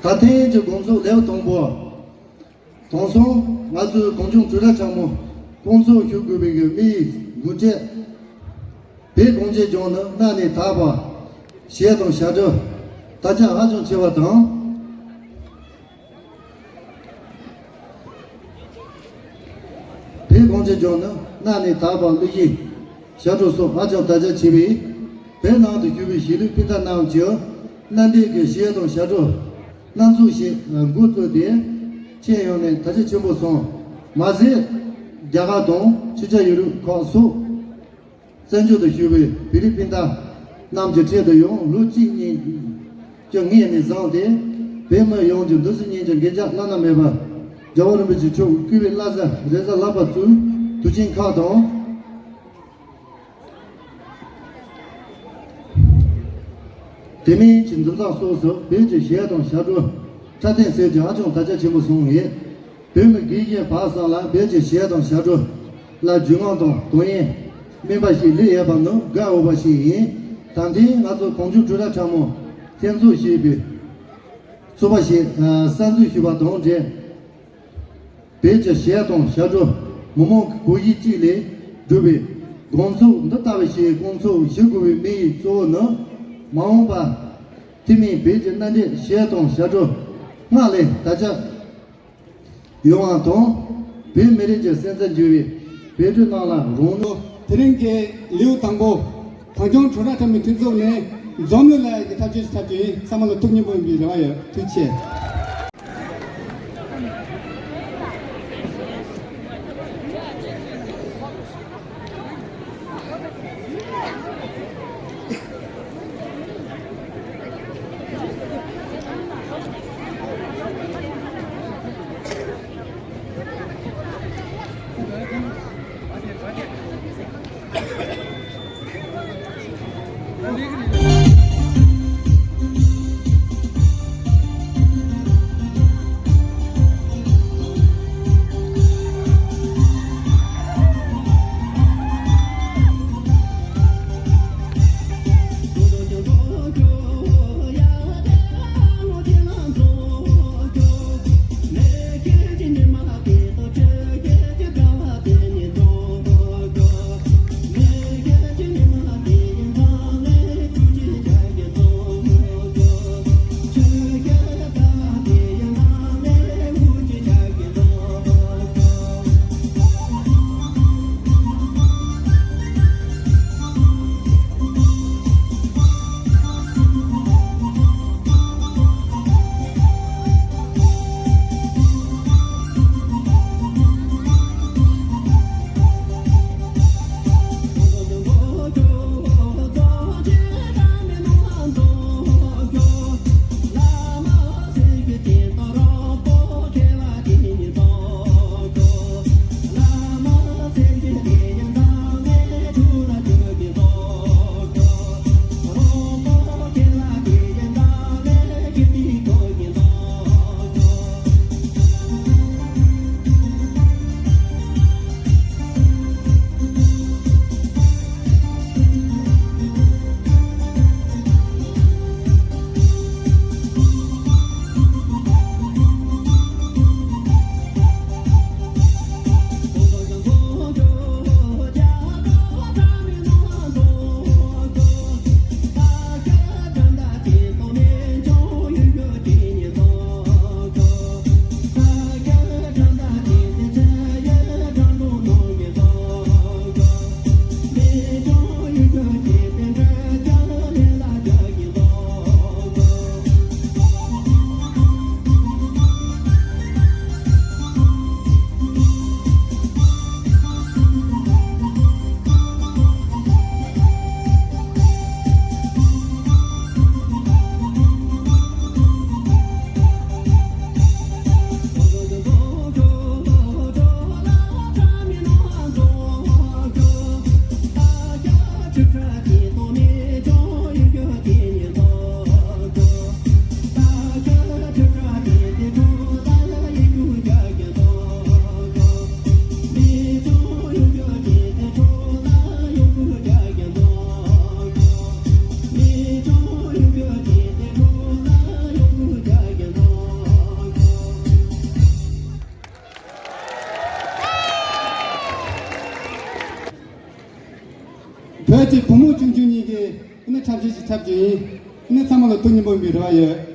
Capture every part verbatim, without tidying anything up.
ད་ཐེངས་ཀྱི་དགོང་ཚོགས་ལེའུ་དང་པོ། དེང་སང་ང་ཚོའི་གངས་ལྗོངས་གྲུབ་ར་ཆེན་མོ་སྐོང་ཚོགས་ཞུ་དགོས་པའི་གི་དམིགས་ཡུལ་འགོ་ཁྲིད། བོད་གངས་ཅན་ལྗོངས་ནི་གནའ་ནས་དར་བ། གཞས་དང་ཞབས་བྲོ་དར་ཁྱབ་ཧ་ཅང་ཆེ་བ་དང་། བོད་གངས་ཅན་ལྗོངས་ནི་གནའ་ནས་དར་བ་གླུ་གཞས། ཞབས་བྲོ་སོགས་ཧ་ཅང་དར་ཁྱབ་ཆེ་བས། བོད་ནང་དུ་བཞུགས་པའི་གཞིས་ལུས་སྤུན་ཟླ་རྣམས་ཀྱིས་མནའ་འབྲེལ་གྱི་གཞས་དང་ཞབས་བྲོ་སྣ་ཚོགས་ཤིག་འགོ་བཙུགས་ཏེ། ཁྱོན་ཡོངས་ནས་དར་ཁྱབ་ཆེན་པོ་སོང་། མ་ཟད། རྒྱ་གར་དང་ཕྱི་རྒྱལ་ཡུལ་གྲུ་ཁག་སོགས་བཙན་བྱོལ་དུ་བཞུགས་པའི་བོད་རིགས་སྤུན་ཟླ་རྣམས་ཀྱི་ཁྲོད་དུ་ཡང་ལོ་གཅིག་གཉིས་ཀྱི་སྔོན་ནས་བཟུང་སྟེ། བོད་མི་ཡོངས་ཀྱི་འདུ་འཛོམས་སྙིང་རྗེ་འགལ་རྐྱེན་བླ་ན་མེད་པ། རྒྱལ་བ་རིན་པོ་ཆེ་མཆོག་སྐུ་བའི་བླ་གཟའ་རེས་གཟའ་ལྷག་པ་ཚུན་དུས་ཆེན་ཁག་དང་། དེ་མིན་གྱི་འདུ་འཛོམས་སོགས་སུ་བོད་ཀྱི་གཞས་དང་ཞབས་བྲོ་འཁྲབ་སྟོན་ཟེར་གྱི་ཧ་ཅང་དར་ཁྱབ་ཆེན་པོ་སོང་ཡོད། བོད་མི་དགེ་རྒན་བར་གསུམ་ལ་བོད་ཀྱི་གཞས་དང་ཞབས་བྲོ་ལ་རྒྱུས་མངའ་དང་དོ་དབྱིངས་སྨིན་པ་ཞིག་སླེབས་ཡོད་པ་ནི་དགའ་འོས་པ་ཞིག་ཡིན། ད་ཐེངས་ང་ཚོ་གངས་ལྗོངས་གྲུབ་ར་ཁྲ་མོ་ལྷན་ཚོགས་ཞེས་པའི་ཚོགས་པ་ཞིག་གསར་འཛུགས་ཞུས་པ་དང་འབྲེལ། བོད་ཀྱི་གཞས་དང་ཞབས་བྲོ་མི་མང་གི་གོ་གཞས་གཅིག་ལས་གྲུབ་པའི་དགོང་ཚོགས་འདི་ལྟ་བུ་ཞིག་སྐོང་ཚོགས་ཞུ་དགོས་པའི་དམིགས་ཡུལ་གཙོ་བོ་ནི། མ་འོངས་པར་དེ་མིན་བོད་ཀྱི་མནའ་འབྲེལ་གཞས་དང་ཞབས་བྲོ་སྔར་ལས་དར་ཁྱབ་ཡོང་བ་དང་། བོད་མི་རིགས་ཀྱི་སེམས་རྩ་འགྱུར་བའི་བོད་ཕྲུག་རྣམས་ལ་རང་ལུས། དེ་རིང་གི་ལེའུ་དང་པོ། གངས་ལྗོངས་གྲུབ་ར་ཁྲ་མོའི་མཐུན་ཚོགས་ནས་འཛོམས་ལུས་ལ་ཡི་གེ་འཁྲབ་སྟོན་ཞིག་འཁྲབ་རྒྱུ་ཡིན། ཚང་མ་ལ་ཐུགས་མཉེས་པོ་ཡིན་པའི་རེ་བ་ཡོད། ཐུགས་རྗེ་ཆེ། བོད་ཀྱི་བུ་མོ་ཆུང་ཆུང་གཉིས་ཀྱིས་ཨ་ནི་འཁྲབ་གཞས་ཤིག་འཁྲབ་རྒྱུ་ཡིན། ཨ་ནི་ཚང་མ་ལ་ཐུགས་སྙིང་པོ་ཡིན་པའི་རེ་བ་ཡོད།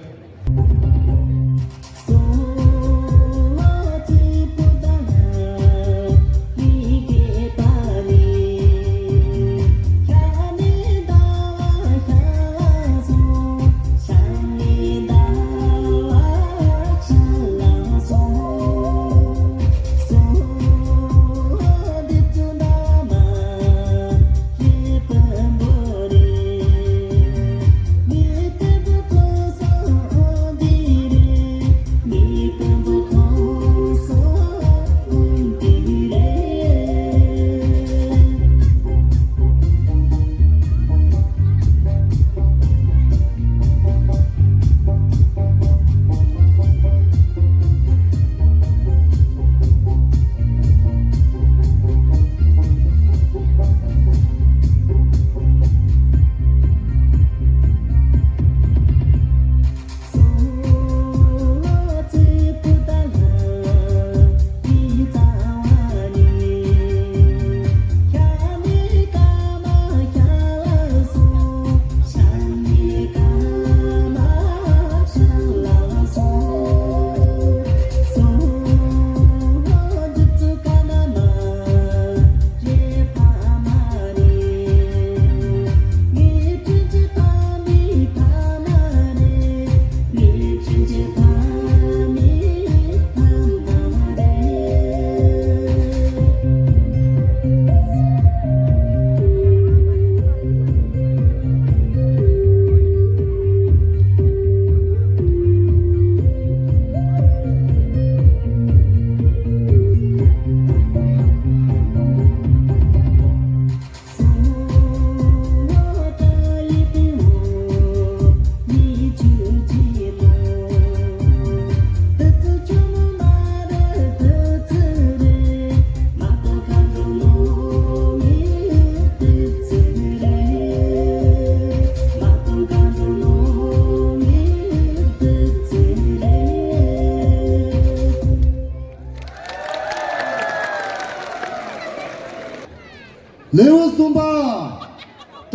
ལེའུ་གསུམ་པ།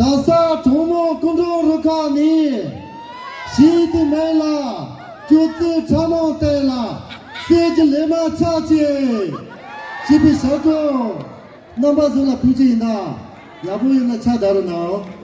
རྡ་ས་གྲོང་མོ་སྐུ་འབྲོང་རུ་ཁག་ནས། ཞིང་དུ་མེད་ལ། སྐྱོ་ཚིག་ཁྲ་མོ་བལྟས་ལ། གསེར་གྱི་ལས་མ་ཆགས་ཆེ། ཞེས་པའི་ཞབས་བྲོ། རྣམ་པ་ཚོ་ལ་ཐུགས་རྗེ་ཡིན་ད། ཡག་པོ་ཡིན་ན་ཕྱག་བརྡབ་རོགས་གནང་།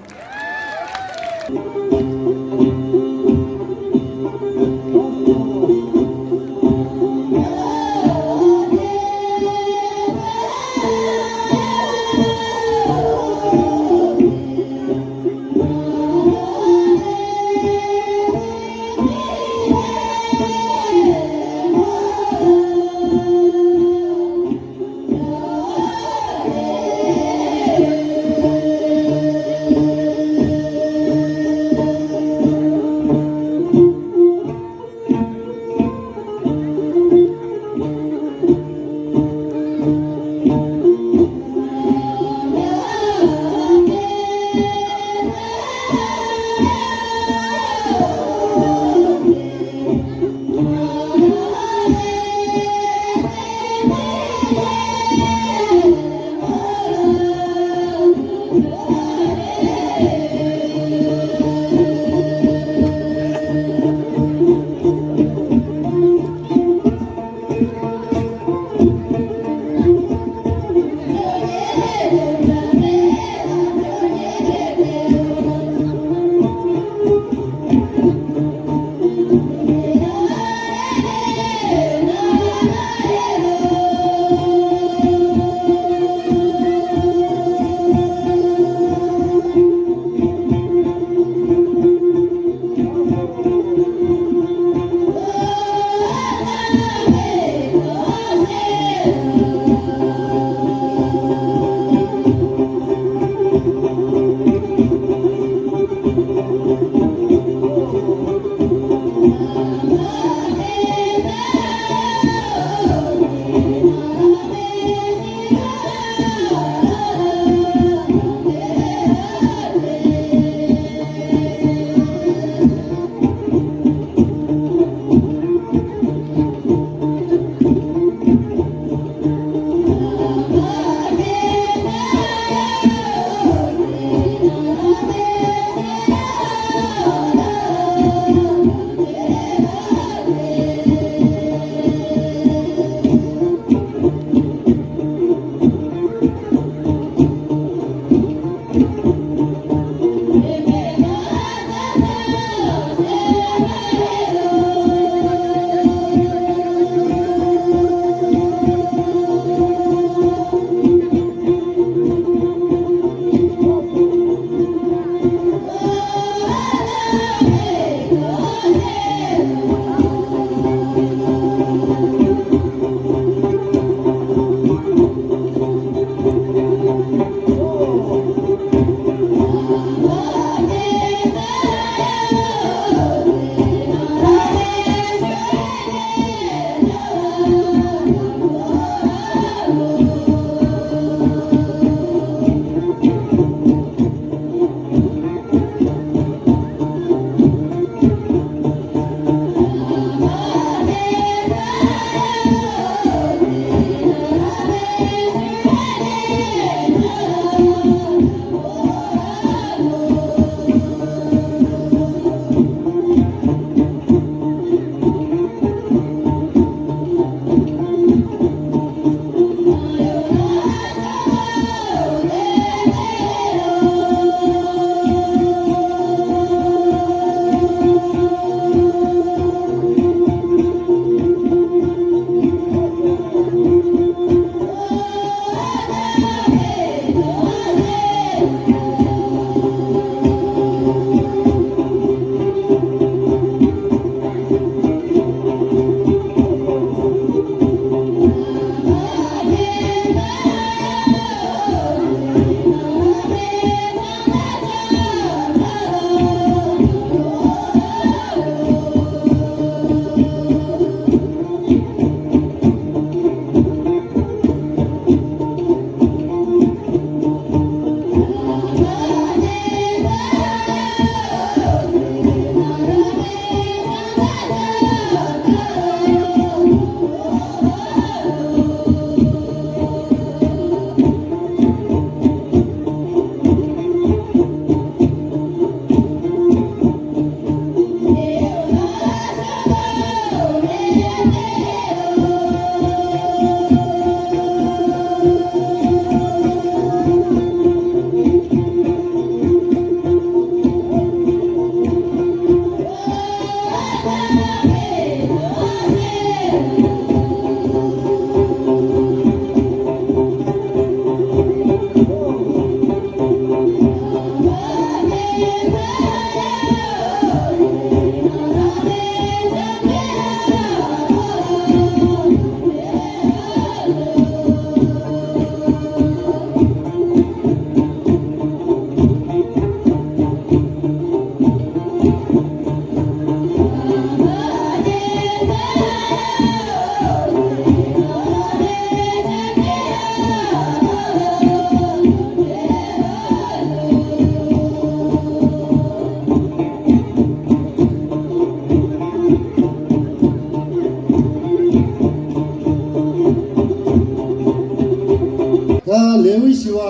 ད་ལེའུ་བཞི་པ།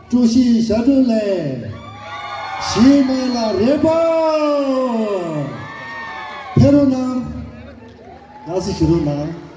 སྤྲོ་སྐྱིད་ཞབས་བྲོ་ལས། གཞི་མེད་ལ་རེ་བ། ཕེབས་རོགས་གནང་། དགའ་བསུ་ཞུ་རོགས་གནང་།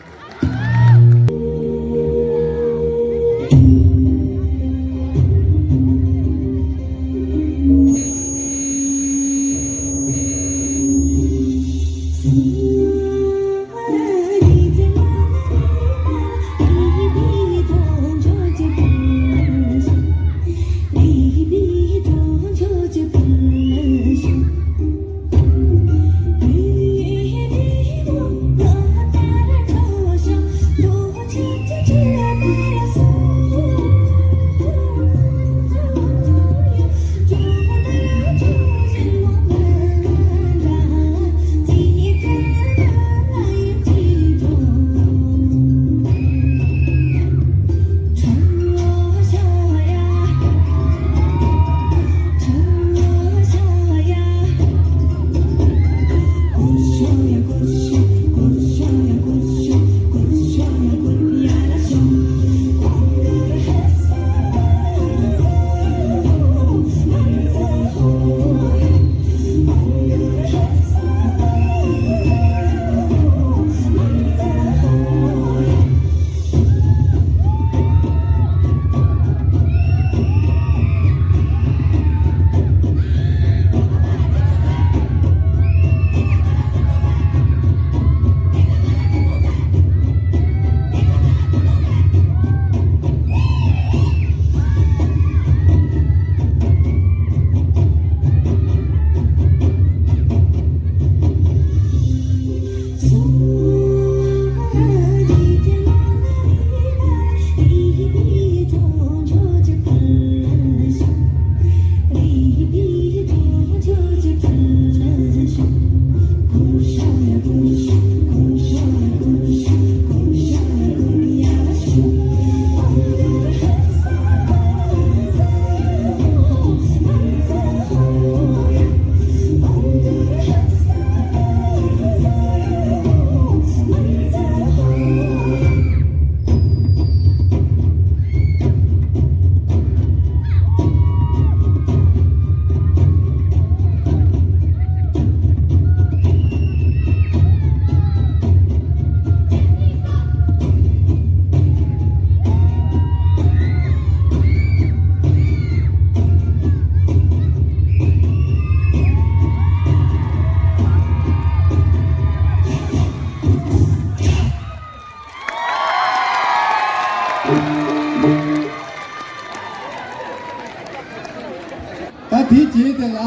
ད་དེའི་རྗེས་དེ་ལ་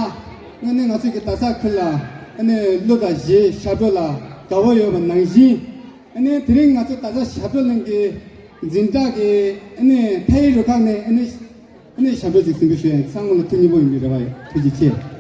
དངོས་གནས་ང་ཚོའི་གི་རྡ་ས་ཁུལ་ལ་ཨ་ནི་གླུ་དང་གཞས་ཞབས་བྲོ་ལ་དགའ་བོ་ཡོད་པ་ནང་བཞིན། ཨ་ནི་དེ་རིང་ང་ཚོ་རྡ་ས་ཞབས་བྲོ་གླིང་གི་འཛིན་གྲྭ་གི་ཨ་ནི་ཕ་ཡུལ་རུ་ཁག་ནས་ཨ་ནི་ཨ་ནི་ཞབས་བྲོ་ཅིག་གཟིགས་འབུལ་ཞུ་ཡ་ཡིན། ཚང་མ་ལ་ཐུགས་མཉེས་པོ་ཡིན་པའི་རེ་བ་ཡོད། ཐུགས་རྗེ་ཆེ།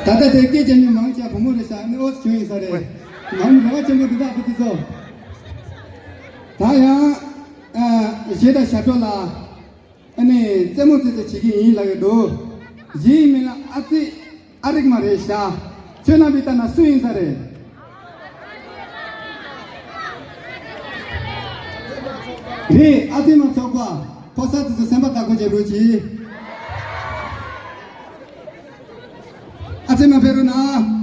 ད་ལྟ་དེ་སྐད་ཆ་ནི་མང་ཆེ་བ་བུ་མོ་རེད་ཤག་ནི་ཨོ་ཙི་བྱུང་ཡིན་ས་རེད། ནང་རེ་བ་ཆེན་པོ་འདི་དག་ཕུལ་དུ་གསོལ། ད་ཡང་། ཨ། གཞས་དང་ཞབས་བྲོ་ལ། ཨ་ནི་རྩེད་མོ་རྩེ་རྩེ་བྱེད་ཀྱི་ཡིན་ལབ་ཡོད་འདུག་གཞས་ཡི་མིང་ལ་ཨ་ཙི་ཨ་རིག་མ་རེད་ཤག་ཁྱོད་རྣམ་པས་ལྟ་ན་སུ་ཡིན་ས་རེད། རེད། ཨ་ཙི་མ་ཚོགས་པ་ཕོ་གསར་དེ་ཚོ་སེམས་པ་བདག་པོ་བྱེད་རོགས་གྱིས། ཨ་ཙི་མ་ཕེབས་རོགས་གནང་།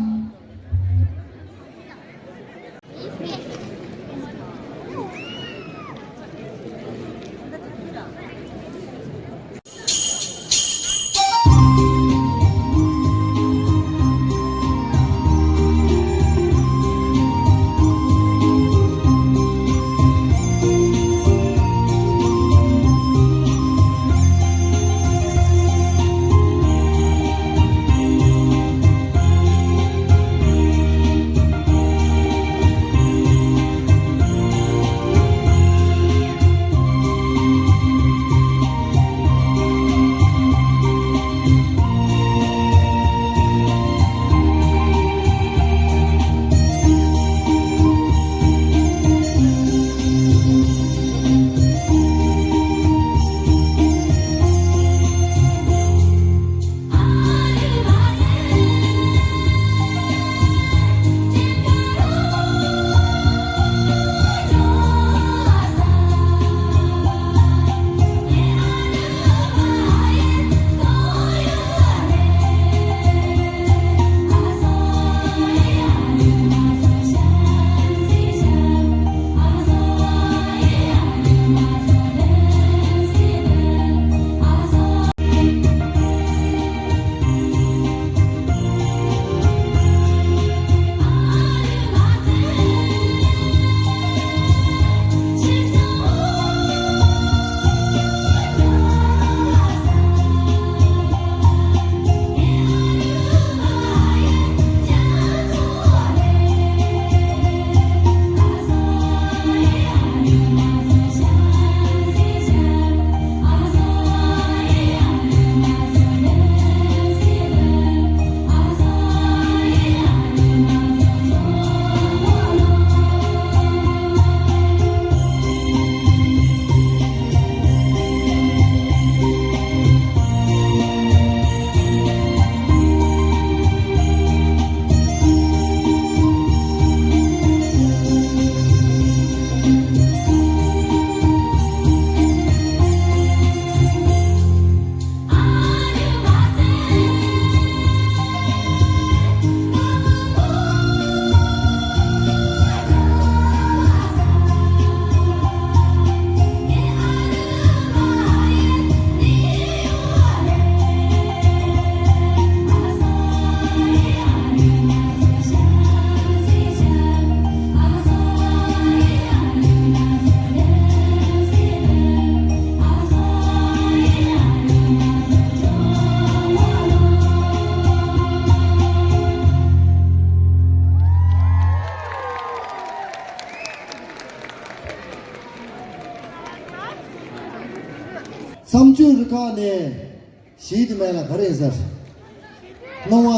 མཚམས་སྦྱོར་གྱི་སྒང་ནས་གཞས་དེ་མེད་ལ་ག་རེ་ཡིན་ཟེར། སྣང་བ་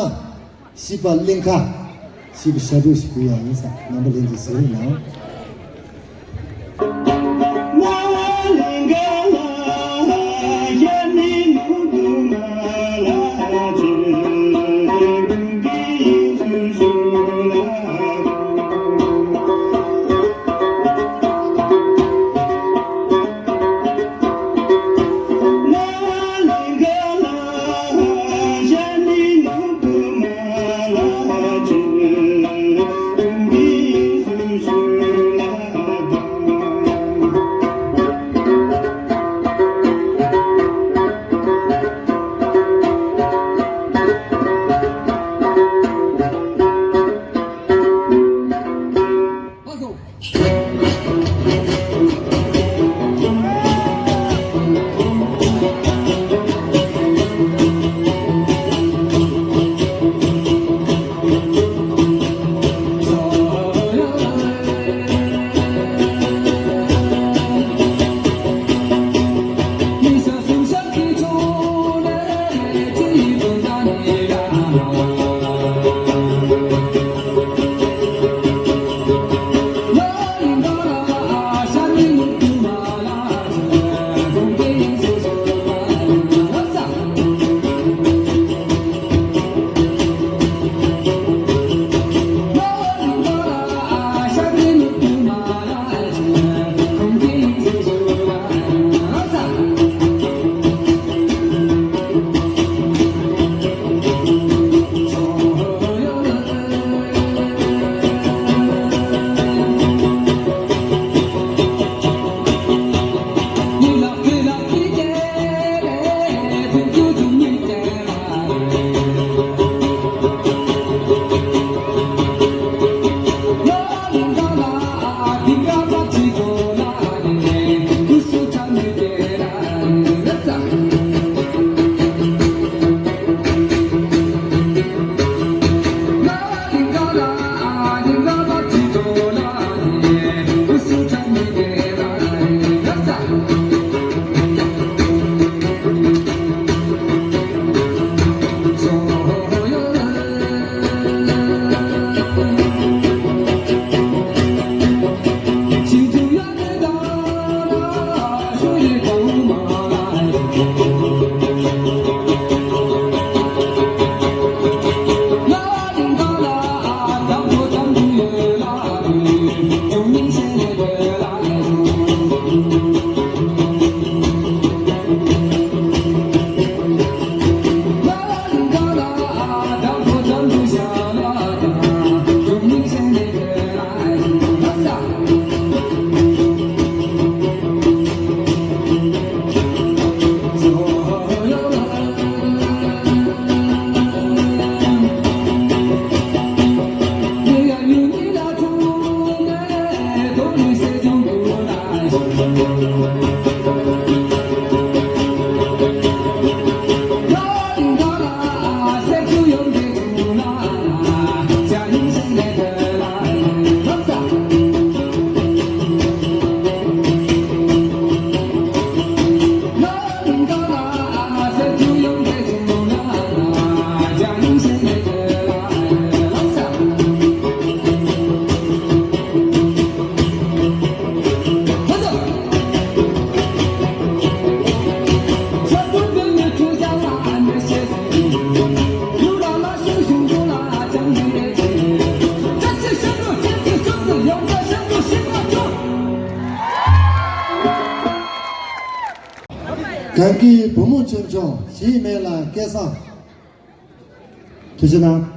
ཞེས་པ་གླིང་ག་ཞེས་པའི་ཞབས་བྲོ་ཞིག་ཕུལ་ཡ་ཡིན་ས། རྣམ་པ་ལྷན་རྒྱས་གཟིགས་རོགས་གནང་། གངས་སྐྱིད་བུ་མོ་ཆུང་ཆུང་གཞས་མེད་ལ་སྐལ་བཟང་། ཐུགས་རྗེ་གནང་།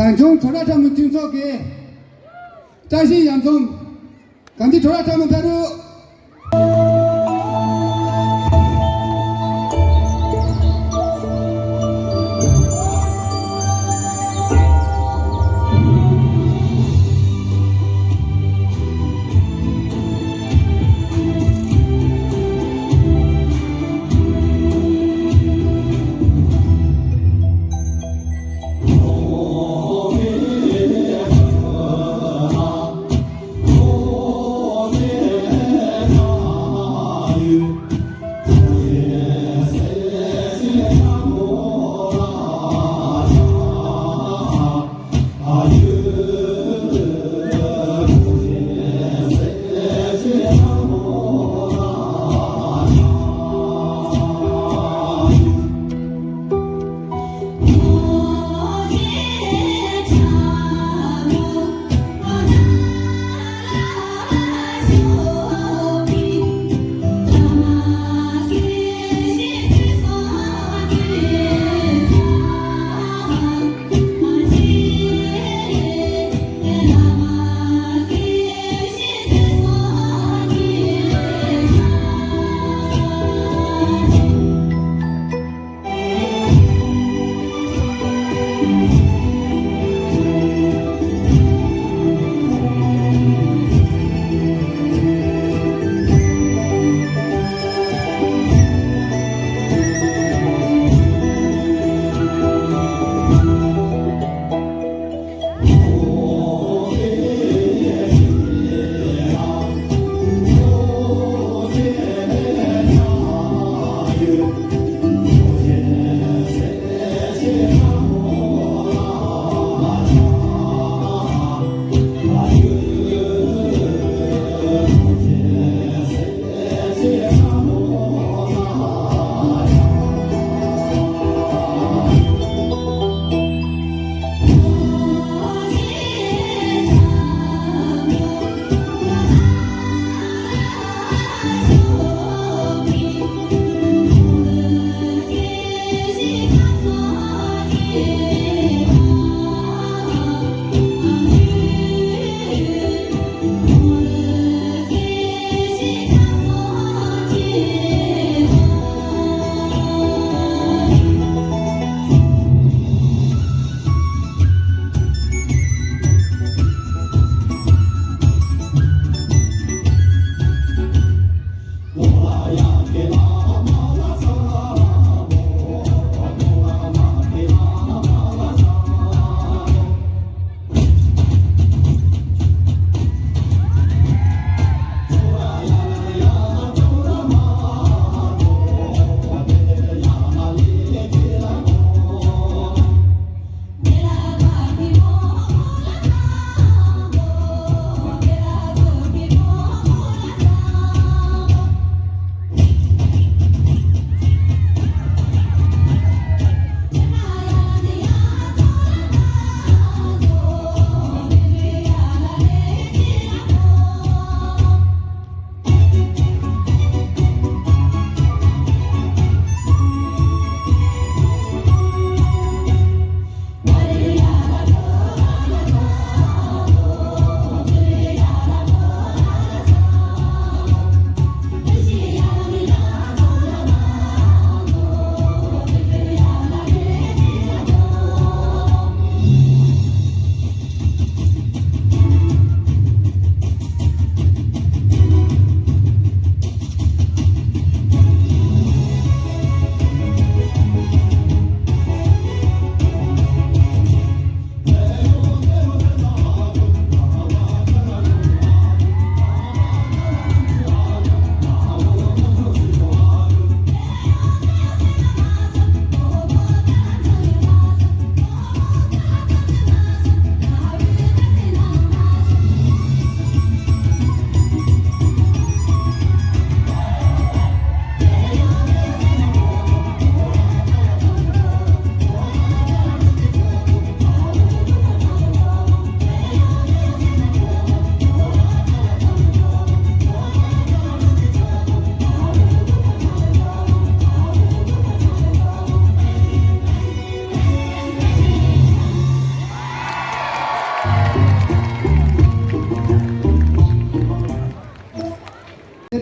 གངས་ལྗོངས་བྲོ་ར་ཁྲ་མོ་སྤྱི་ཚོགས་ཀྱི་བཀྲ་ཤིས་གཡང་འཛོམས། གངས་ལྗོངས་བྲོ་ར་ཁྲ་མོ་ཕེབས་རོགས།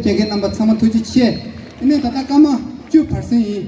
ལྷན་རྒྱས་རྣམ་པ་ཚང་མ་ཐུགས་རྗེ་ཆེ། ཨ་ནི་ད་ལྟ་སྐར་མ་བཅུ་བར་གསེང་ཡིན།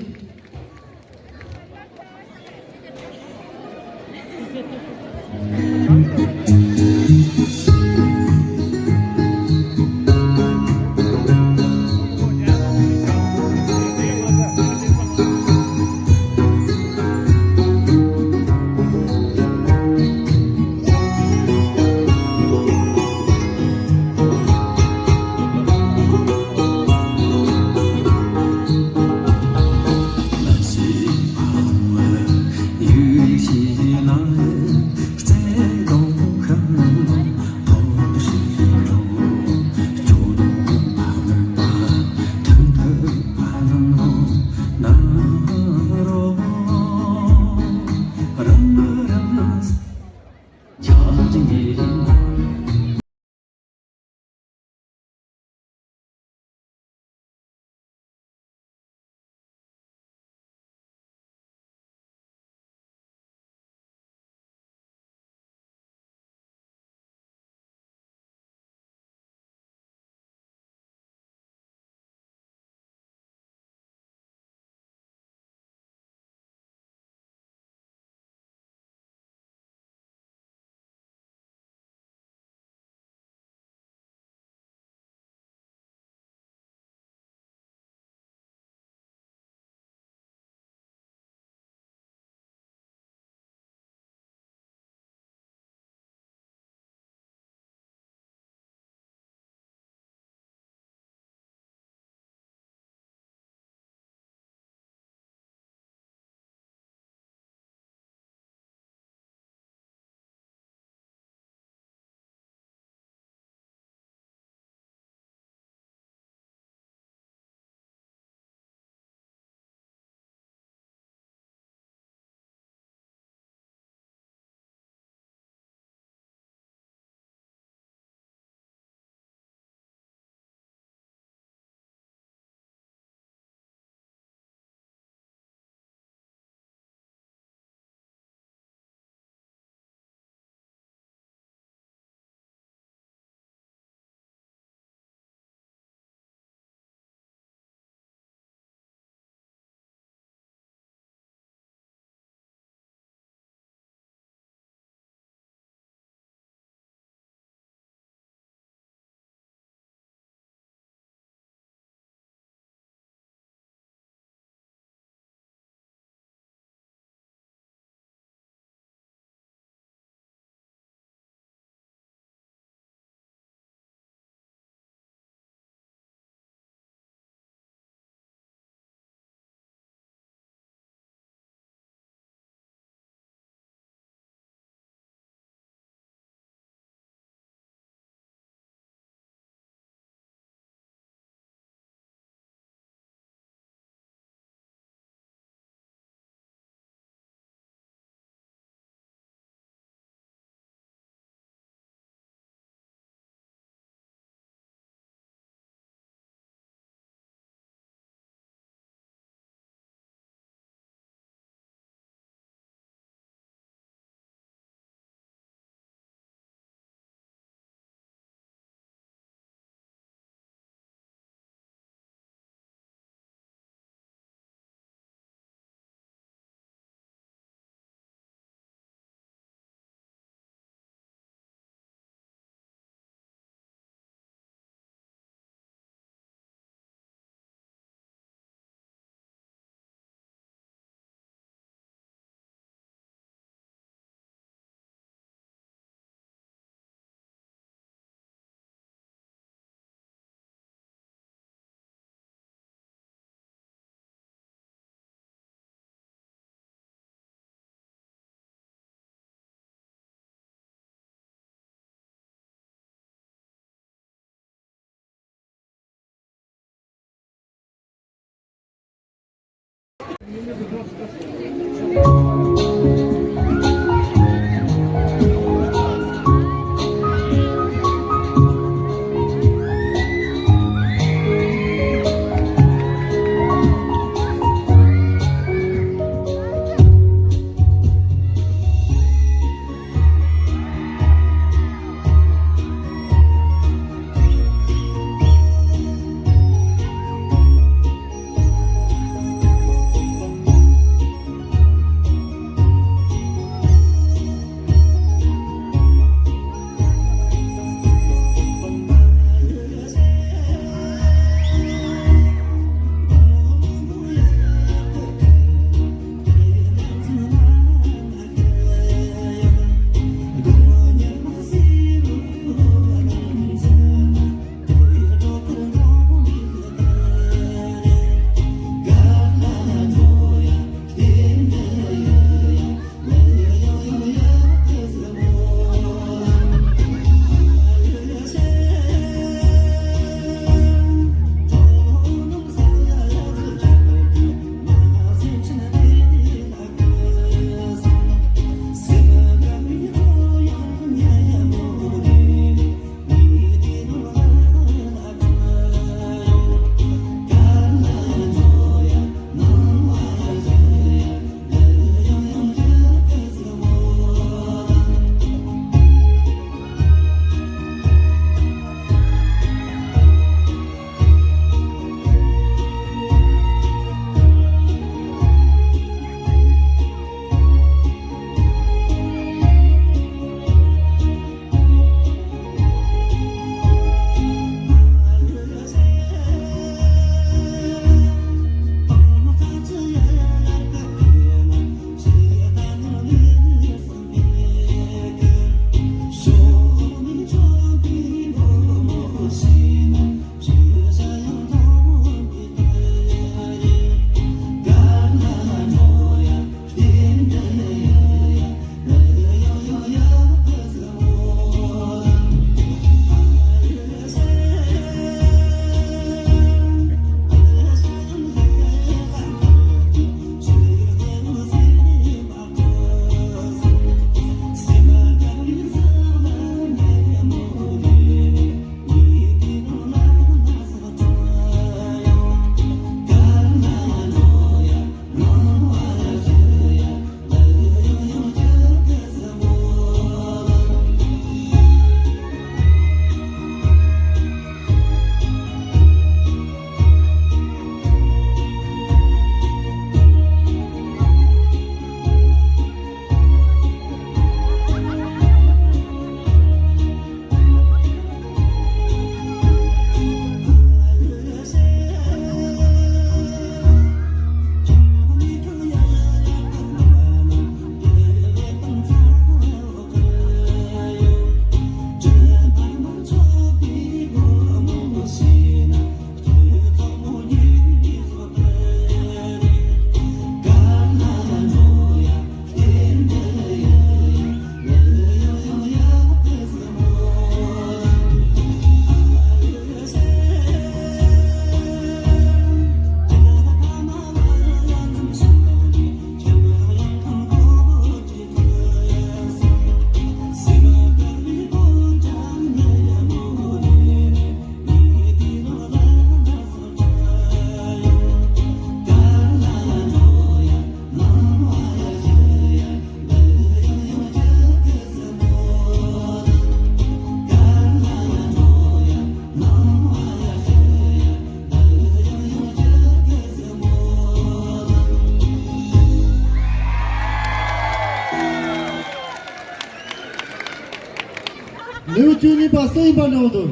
ལེའུ་བཅུ་གཉིས་པ་སུ་ཡིན་པ་འདྲ་བོ་འདུག་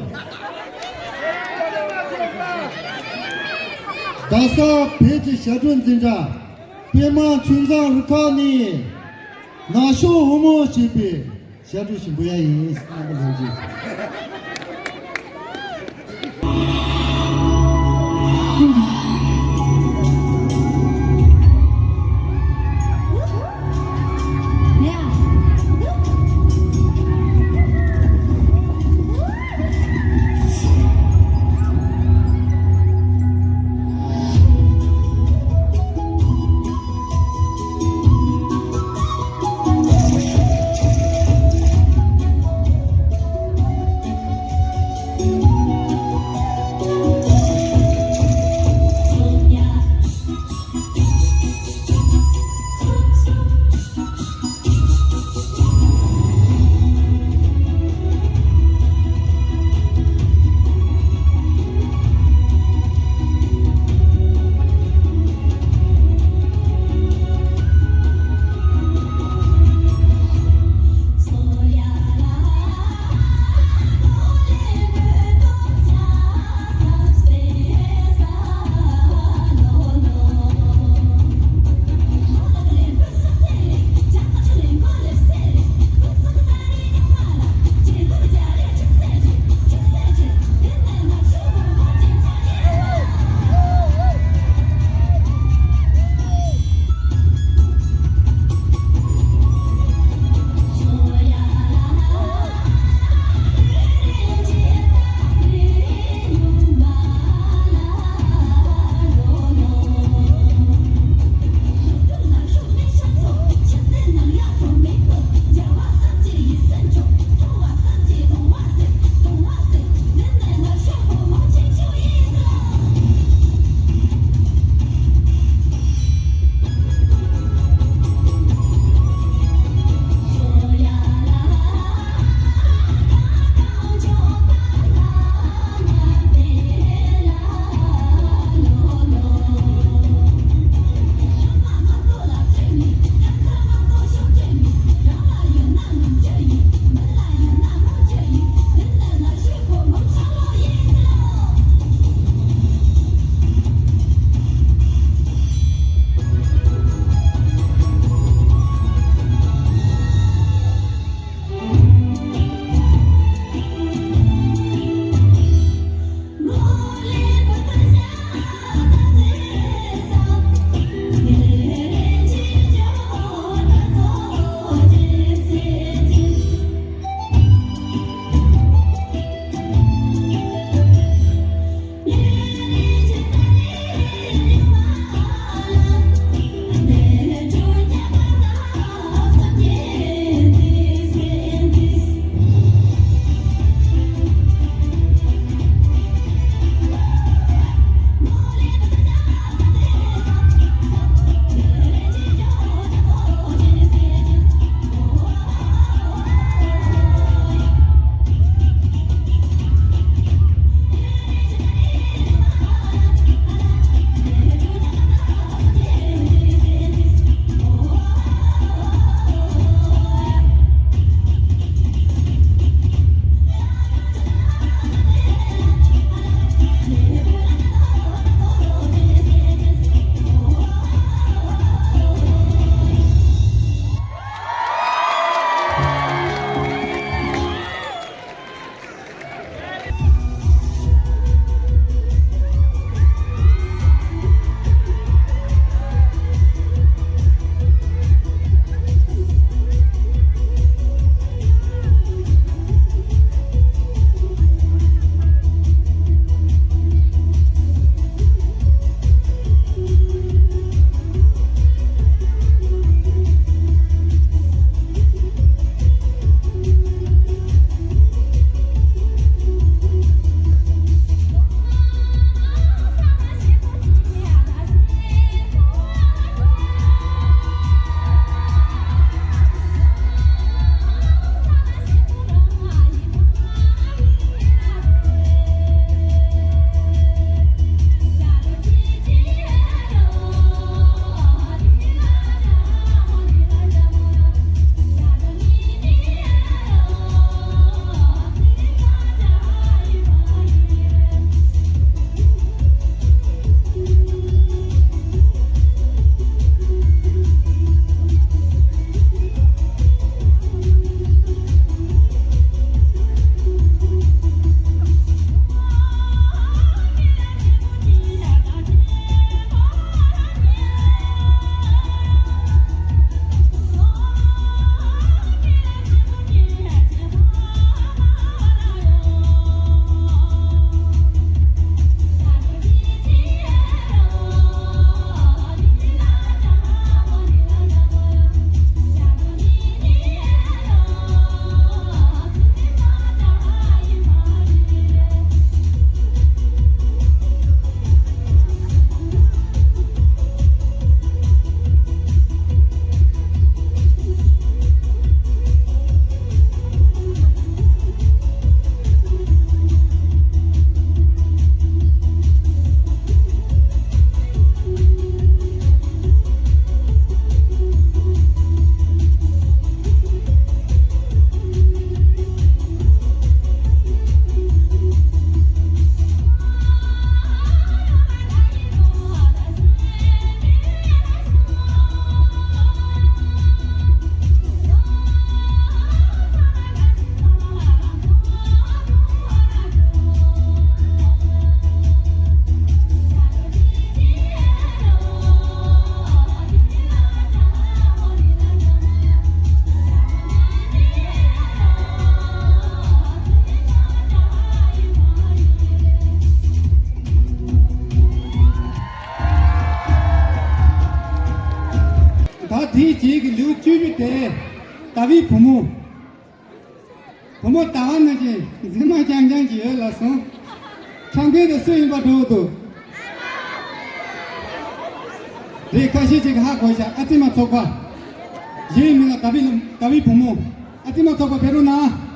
རྡ་ས་བོད་ཀྱི་ཞབས་བྲོ་འཛིན་གྲྭ་པད་མ་ཆུང་བཟང་རུ་ཁག་ནས་ནག་ཤོག་ཧོ་མོ་ཞེས་པའི་ཞབས་བྲོ་ཞིག་འབུལ་ཡ་ཡིན། རྣམ་པ་ལྷན་རྒྱས། བཅུ་བཞི་དེ་ཟླ་བའི་བུ་མོ། བུ་མོ་ཟླ་བ་ནང་བཞིན་མཛེས་མ་རྐྱང་རྐྱང་ཅིག་ཡོད་ལབ་སོང་། ཆང་མཁན་དེ་སུ་ཡིན་པ་འདྲ་བོ་འདུག་རེད། ཁ་ཤས་ཅིག་ཧ་གོ་ཤག་ཨ་ཙི་མ་ཚོགས་པ། གཞན་མིང་ལ་ཟླ་བའི་ལམ་ཟླ་བའི་བུ་མོ། ཨ་ཙི་མ་ཚོགས་པ་ཕེབས་རོགས་གནང་།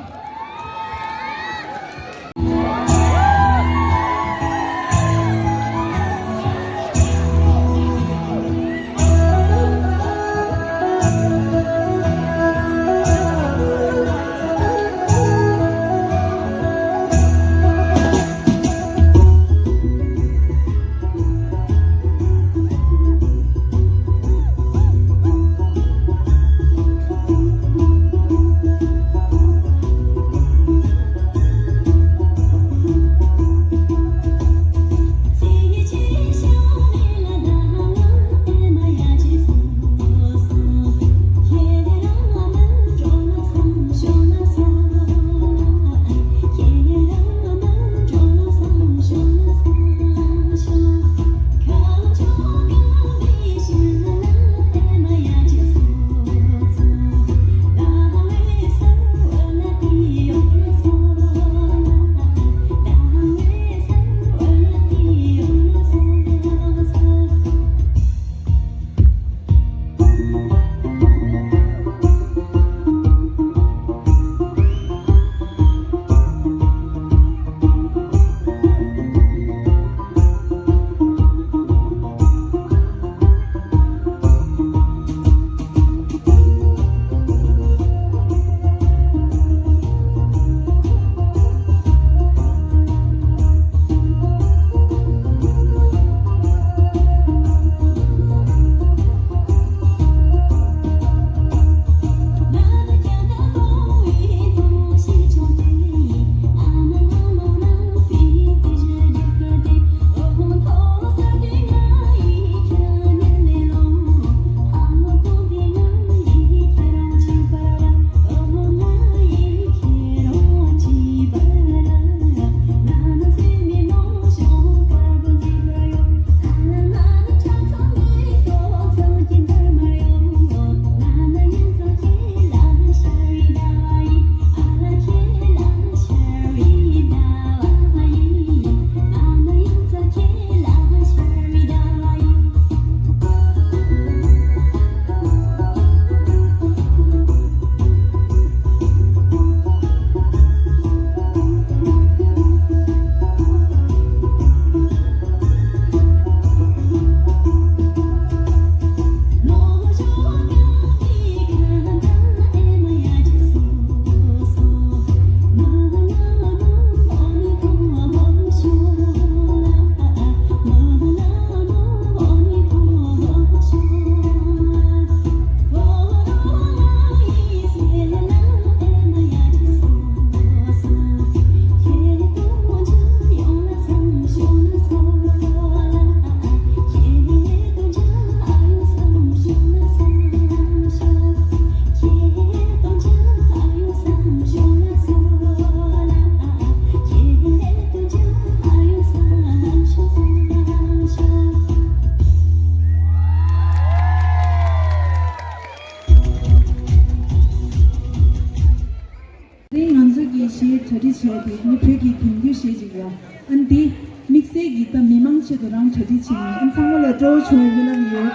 དེ་ང་ཚོ་གི་གཞས་གྲ་སྒྲིག་བྱས་ཏེ་ནི་བོད་ཀྱི་དེང་དུས་གཞས་ཅིག་ལ། ཨ་ནི་དེ་དམིགས་བསལ་གྱིས་ད་མི་མང་ཆེད་དུ་རང་གྲ་སྒྲིག་བྱས་ནས། ཨ་ནི་ཚང་མ་ལ་སྤྲོ་བོ་བྱུང་བའི་སྨོན་ལམ་ཡོད།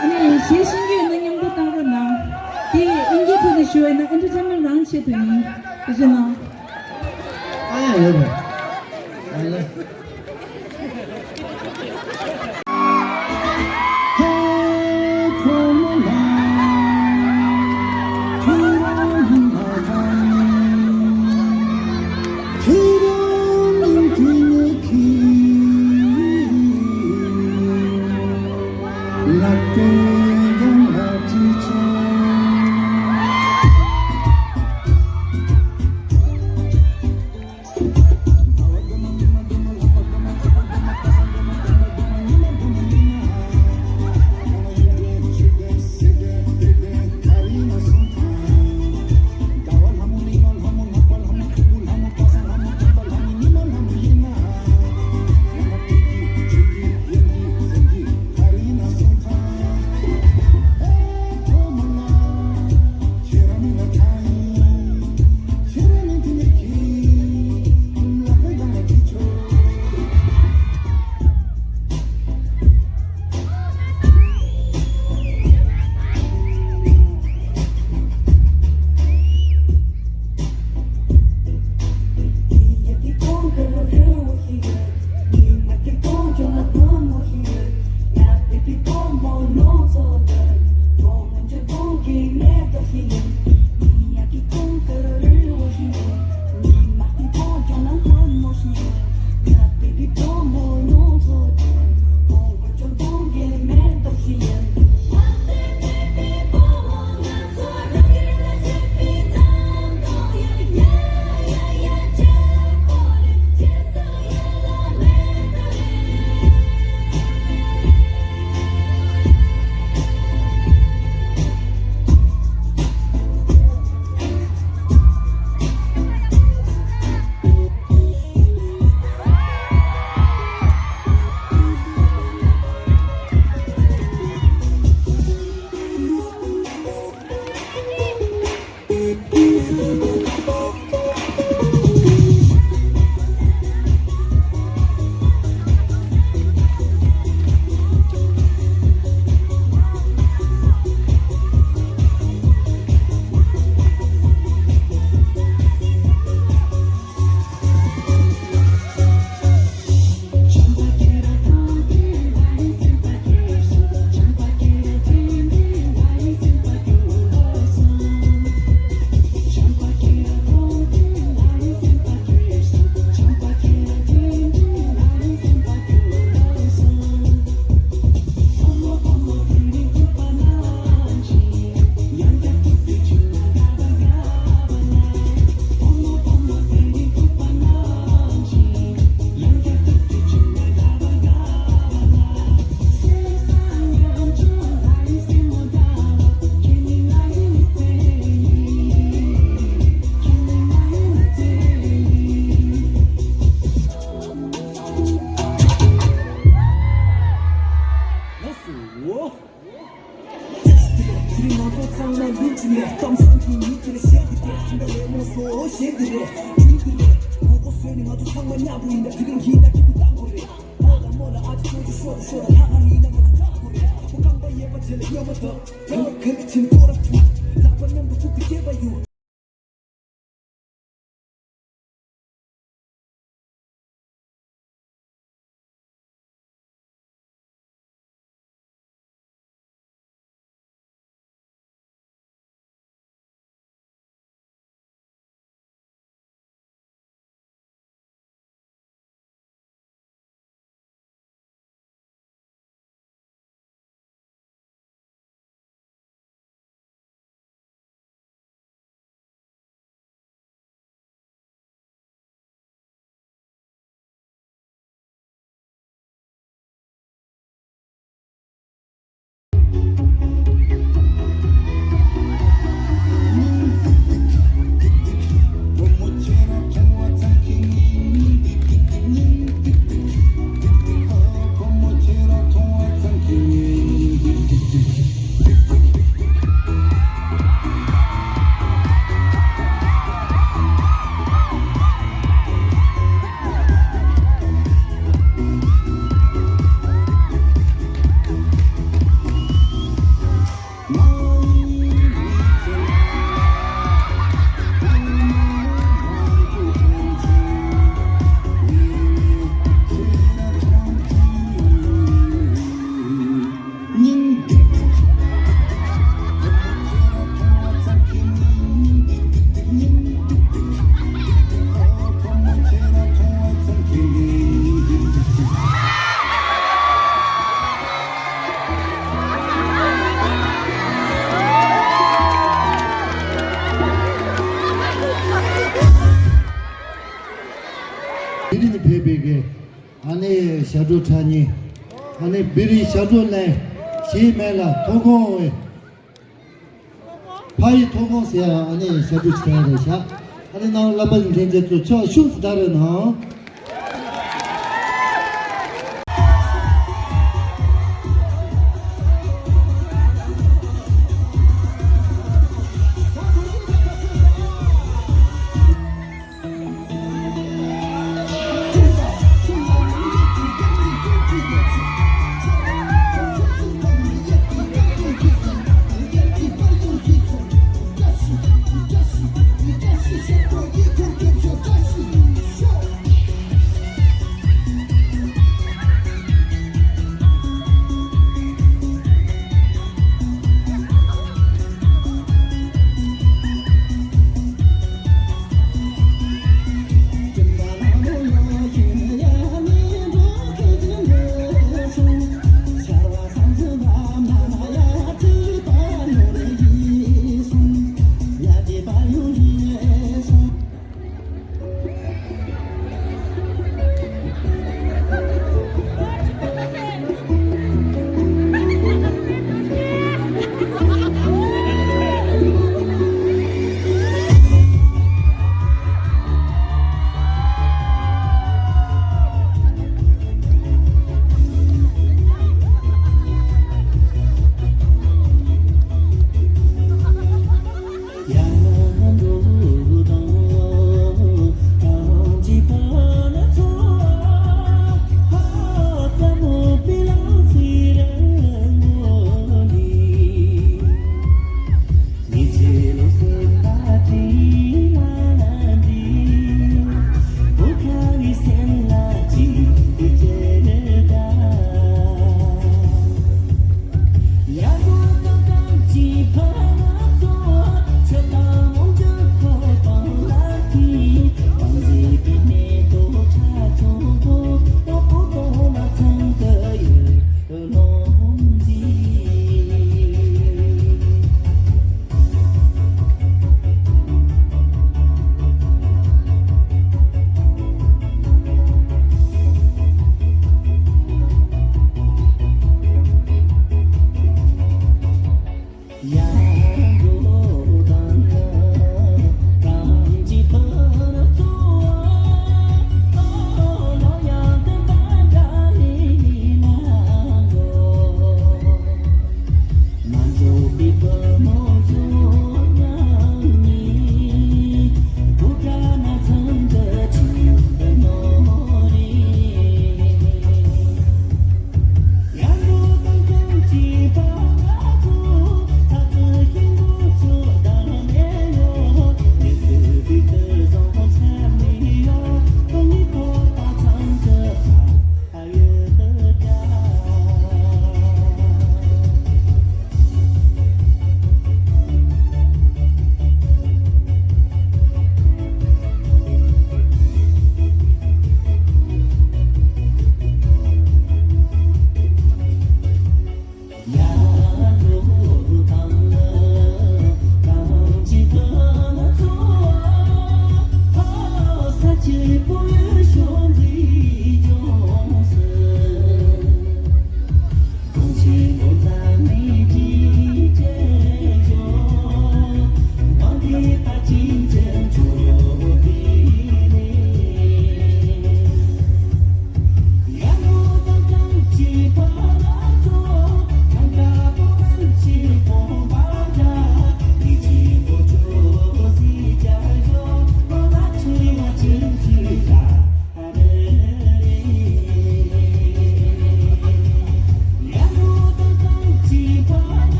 ཨ་ནི་གཞས་ཤེས་ཀྱི་ཡོད་ན་མཉམ་དུ་བཏང་རོགས་གནང་། དེ་ཨིན་སྐད་ཐོག་ནས་ཞུ་བ་ཡིན་ན་ཨེན་ཊར་ཊེན་མེན་ཊི་རང་ཆེད་དུ་ཡིན། ཐུགས་རྗེ་གནང་། ཨ་ཡ་ཡོད་པ། ཨ་ལེ། དེ་རིང་ཕེབས་པའི་གི་ཨ་ནེ་ཞབས་བྲོ་འཁྲབ་མཁན། ཨ་ནེ་བི་རི་ཞབས་བྲོ་ལེན་ཞེས་མེད་ལ་ཐོག་ཁོངས་ཨེ། ཕ་ཡི་ཐོག་ཁོངས་ཟེར་ཡ་ཨ་ནེ་ཞབས་བྲོ་ཞིག་འཁྲབ་ཡ་རེད་ཤག་ཨ་ནེ་ནང་བསླབ་པ་ཡིན་མཁན་ཚོ་ཕྱོགས་ཤུགས་སུ་དར་རེད་ནང་།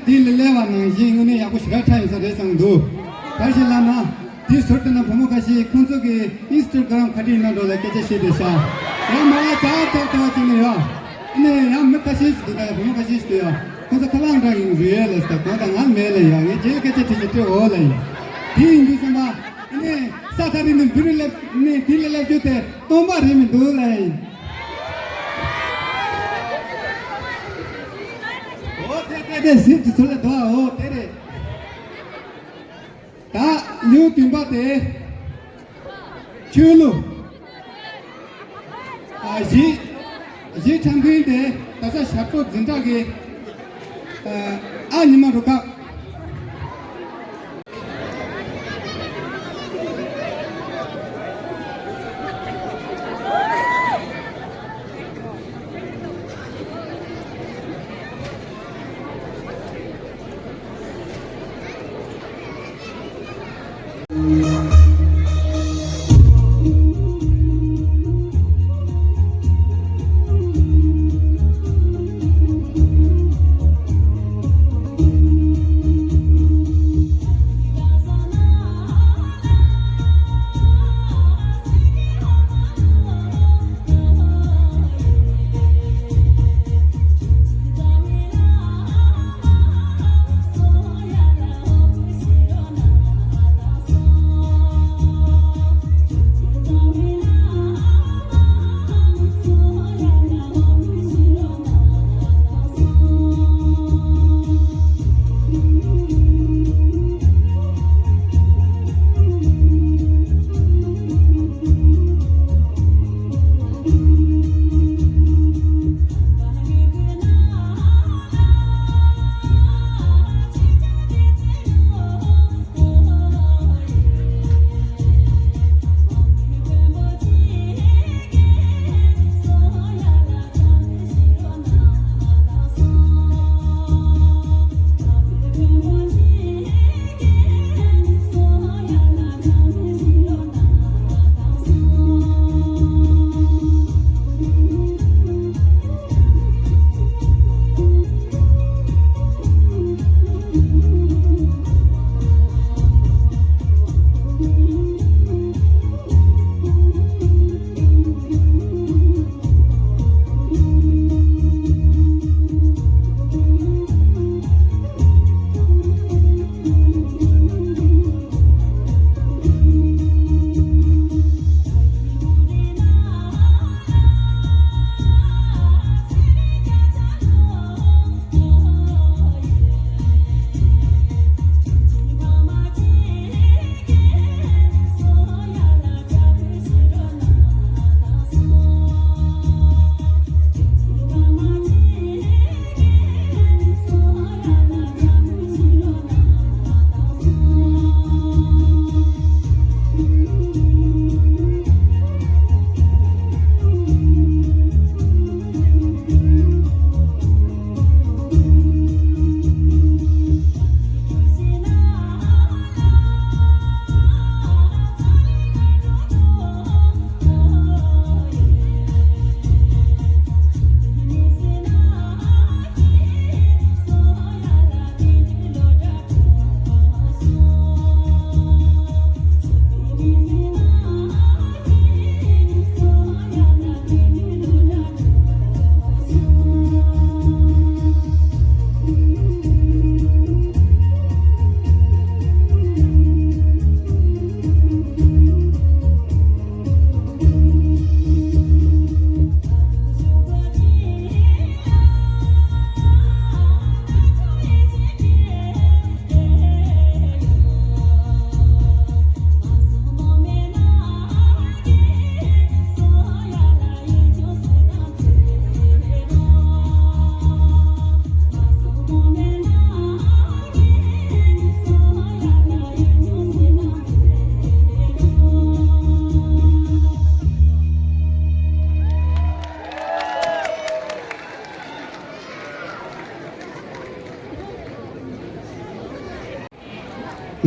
དེ་ལ་སླེབས་པ་ནང་བཞིན་དངོས་གནས་ཡག་པོ་ཞེ་དྲག་ཆགས་ཡོད་ས་རེད་བསམ་འདུག་ག་རེ་ཞིག་ལབ་ན། དེའི་ཟུར་དེ་ན་བུ་མོ་ཁ་ཤས་ཁོང་ཚོ་གི་ཨིན་སི་ཊ་གྷ་རམ་ཁ་བྲིས་ནང་འགྲོ་ལ་སྐད་ཆ་བཤད་བསྡད་ཤག་ཡང་མ་བ་ཅག་ཅག་ལྟ་བ་ཅིག་ནས་ཡོད། ཨ་ནི་ཡང་མི་ཁ་ཤས་ཤིག་འདུག་ད་བུ་མོ་ཁ་ཤས་ཤིག་འདུག་ཡ། ཁོང་ཚོ་ཁ་ལག་འདྲ་ཡིན་རེད་ལ་ཟེར། གང་དང་ང་མེད་ལ་ཡ། ངས་རྗེས་སྐད་ཆ་དྲིས་ཤིག་སྤྲད་འོ་ལ་ཡ། དེ་ཡིན་དུས་ཙམ་པ། ཨ་ནི་ས་ཐག་རིང་ནས་འདི་རུ་སླེབས་ནས་དེ་ལ་སླེབས་རྒྱུ་དེ་སྟོང་པ་རེད་མི་འདུག་ལ་ཡ། འོ་དེ་དེ་དེ་ཟིན་དུས་ཚོད་ལ་འདུག་ཨ། འོ་དེ་རེད། ད་ཉིན་བདུན་པ་དེ། ཆོས་ལུགས། ཨ། གཞིས། གཞིས་ཆགས་མཁན་དེ་ད་ཆ་ཞབས་བྲོ་འཛིན་གྲྭ་གི། ཨ། ཨ་ཉི་མ་རུ་ཁག་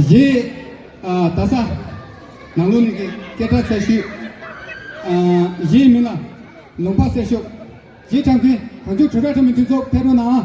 གཞས། ཨ། ད་ས། ནང་ལོགས་ནས་ཀྱི་སྐད་གྲགས་ཆེ་ཤོས། ཨ། གཞས་མིང་ལ་ལུང་པ་གསེར་ཤོག་གཞས་འཁྲབ་མཁན་གངས་ལྗོངས་དྲིལ་བསྒྲགས་འཁྲབ་མི་མཐུན་ཚོགས་ཕེབས་རོགས་གནང་།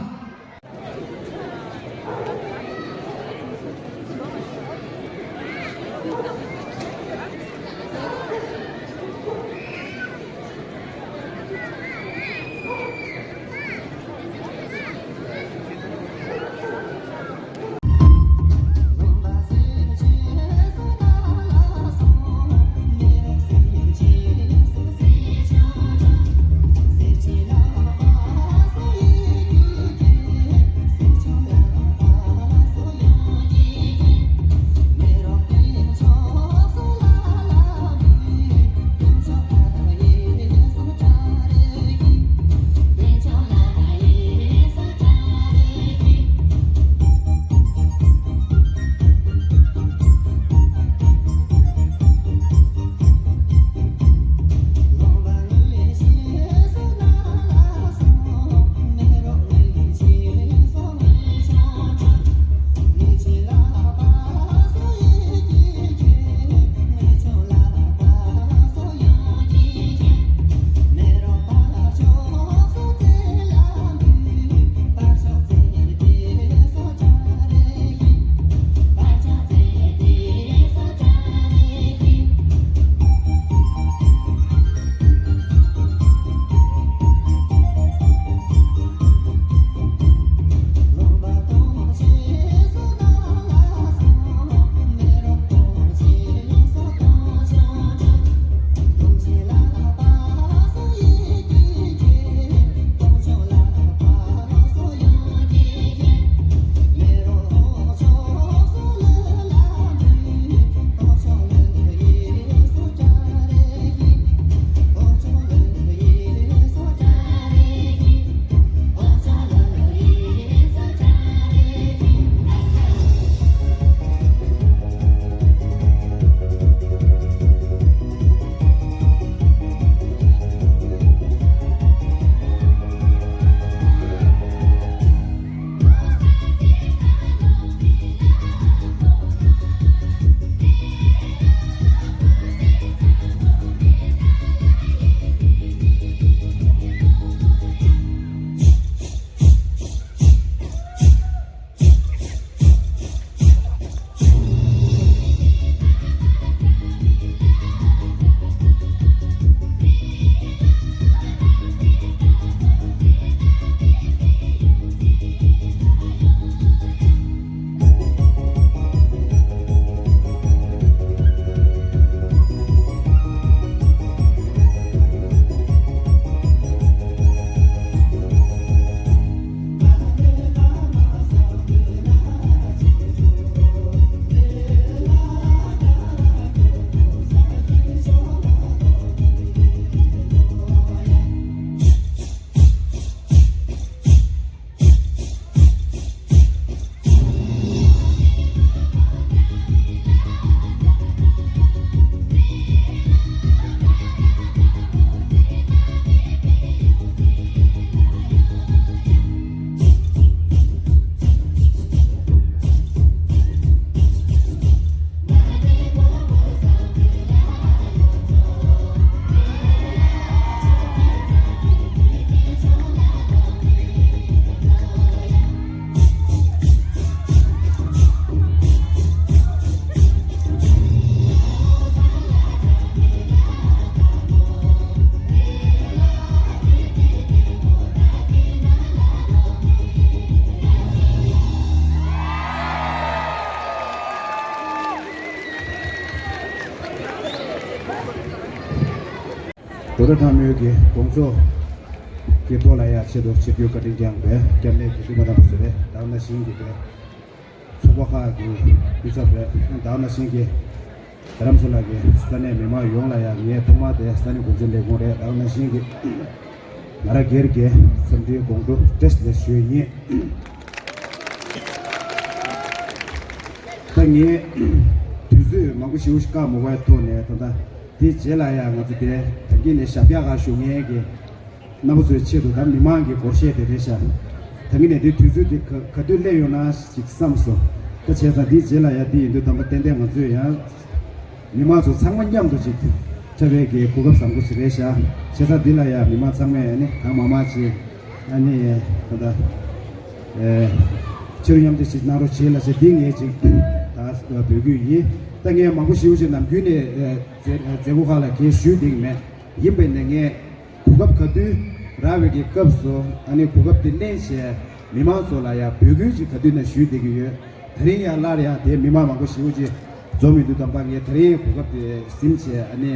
བོད་ཁྲ་ཁྲ་མོའི་གི་དགོང་ཚོགས་ཀྱི་ཐོག་ལ་ཡ་ཆེད་དུ་ཆིབས་བསྒྱུར་བཀའ་དྲིན་བསྐྱངས་པའི་སྐྱབས་གནས་དགེ་འདུན་པ་རྣམ་པ་ཚོ་རེད། ད་ག་ནང་བཞིན་གྱི་དེ་ཚོགས་པ་ཁག་གི་སྐུ་ཚབ་རེད། ད་ག་ནང་བཞིན་གྱི་རྡ་རམ་ས་ལ་གི་ས་གནས་མི་མང་ཡོངས་ལ་ཡ་ངས་ཐོག་མར་དེ་ས་གནས་འགོ་འཛིན་ལས་ཁུངས་རེད། ད་ག་ནང་བཞིན་གྱི་ང་རང་སྒེར་གྱི་འཚམས་འདྲིའི་དགོངས་དྲོ་བཀྲ་ཤིས་བདེ་ལེགས་ཞུ་ཡི་ཡིན། ད་ངས་དུས་ཚོད་མང་པོ་ཞེ་པོ་ཞིག་བཀག་མ་དགོས་པའི་ཐོག་ནས་ད་ལྟ་དེའི་རྗེས་ལ་ཡང་ང་ཚོ་དེ་ད་གིན་ནས་ཞབས་བཀྱག་ག་ཞུ་མཁན་གྱི་རྣམ་པ་ཚོའི་ཆེད་དུ་ད་མི་མང་གི་སྒོར་གཞས་དེ་རེད་ཤག་ད་གིན་ནས་དེ་དུས་ཚོད་དེ་ག་ག་དུས་སླེབས་ཡོང་ན་ཞིག་བསམ་སོང་། ད་བྱས་ཙང་དེའི་རྗེས་ལ་ཡང་དེ་ཡིན་དུས་དམ་པ་ཏན་ཏན་ང་ཚོས་ཡང་། མི་མང་ཚོ་ཚང་མ་མཉམ་དུ་ཅིག་འཁྲབ་པའི་གི་གོ་སྐབས་བཟང་པོ་ཞིག་རེད་ཤག་བྱས་ཙང་འདི་ལ་ཡང་མི་མང་ཚང་མས་ཨ་ནི་གང་མང་མང་ཅིག་ཨ་ནི་ད་ལྟ་ཨེ་ཕྱི་རུ་མཉམ་དུ་ཅིག་གནང་རོགས་བྱེད་ལ་ཞེས་འདི་ངས་ཅིག་ད་འབོད་སྐུལ་ཡིན། ད་ངས་མང་པོ་ཞེ་པོ་ཅིག་ནམ་རྒྱུན་ནས་ཨེ་མཛད་མཛད་སྒོ་ཁག་ལ་གས་ཞུས་བསྡད་ཀྱི་མེད། ཡིན་པས་ན་ངས་གོ་སྐབས་ག་དུས་རག་པའི་གི་སྐབས་སུ་ཨ་ནི་གོ་སྐབས་དེ་ལེན་བྱས་མི་མང་ཚོ་ལ་ཡང་འབོད་སྐུལ་ཅིག་ག་དུས་ན་ཞུས་བསྡད་ཀྱི་ཡོད། དེ་རིང་ཡང་སླར་ཡང་དེ་མི་མང་མང་པོ་ཞེ་པོ་ཅིག་འཛོམས་ཡོད་དུས་དམ་པ་ངས་དེ་རིང་གོ་སྐབས་དེ་ཟིན་བྱས་ཨ་ནི་